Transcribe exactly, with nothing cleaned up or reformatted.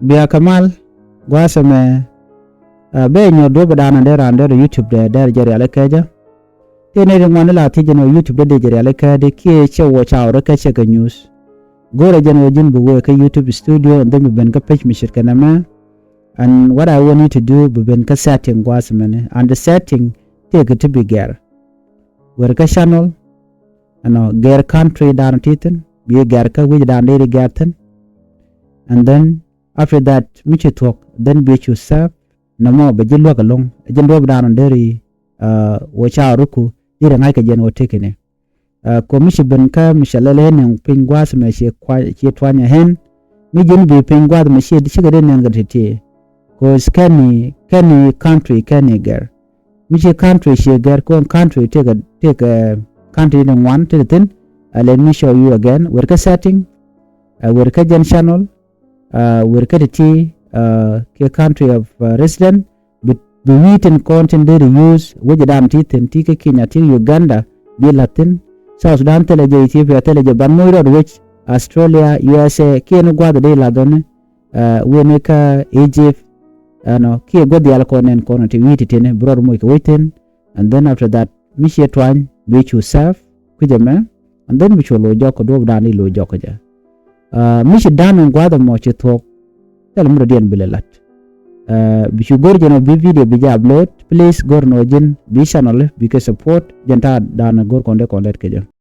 Bia kɛ mal gua̱a̱th ɛmɛ. Bɛ nyuɔ̱th duɔ̱p dan dee ran dee rɔ YouTube dee dee rɔ jɛ rialikä jɛ. Tëë nɛy ti ŋuan ni la thiec jɛn ɣöö YouTube dee dee jɛ rialikä di kiɛ cɛ wä ca wä rɔ kä cɛ kɛ news. Go̱rɛ jɛn ɣöö ji̱n bi wee kä YouTube studio and then bi ben kä page mi ce̱tkɛ nɛmɛ. And what I want you to do, bi ben kä setting gua̱a̱th ɛmɛni. And the setting tëëkɛ ti bi gɛr. Wër kä channel, ɛnɔ gɛr country dan ti thi̱n, bi gɛr kä wi̱c dan dee ri gɛr thi̱n. And then after that mi ci thuɔ̱k, then bi cu save. Nɔmɔ bɛ ji̱ luäk ɛlɔ̱ŋ, ji̱ luɔp dan dee ri wä ca ruku dee ri ŋa̱ckɛ jɛn wä tekini. Kɔ mi ci ben kä mi cɛ lɛl ɣän niŋ piny gua̱a̱th mɛ ci tuany ɛ ɣän. Mi ji̱n bi piny gua̱a̱th mɛ ci cikɛ dee niŋ kɛ ti̱ti̱. Kɔ kɛn ni kɛn ni country kɛn ni gɛr. Mi ci country ci gɛr kɔn country tëëkɛ tëëkɛ country ni ŋuan ti thi̱n. Let me show you again. Wër kä setting, wër kä jɛn channel, wër kä ti̱ti̱ kiɛ country of resident. Bi wi̱i̱ tin kɔn tin deri use wec dan ti thi̱n ti kä Kenya ti Uganda bi la̱th thi̱n. South Sudan thilɛ jɛ Ethiopia thilɛ jɛ ban moc rɔɔd wec Australia, U S A kiɛ ni gua̱th dee la̱th ɔni. Wen kä Egypt ɛnɔ kiɛ gua̱th diaal kɔn nɛn kɔn ti wi̱i̱ ti tini bi rɔɔd moc kɛ wec thi̱n. And then after that mi ciɛ tuany bi cu save kui̱cɛ mɛ. And then bi cu lo̱c jɔk kɛ duɔ̱p dan i̱ lo̱c jɔk kɛ jɛ. Mi ci dan in gua̱th ɛmɔ ci thuɔ̱k. Thil mi rɔ diɛn bi lɛ la̱t. Bi cu go̱r jɛn ɔ bi video bi jɛ upload, please go̱r nɔ ji̱n bi channel bi kɛ support jɛn ta̱a̱ dan go̱r kɔn dee kɔn lɛt kɛ jɛ.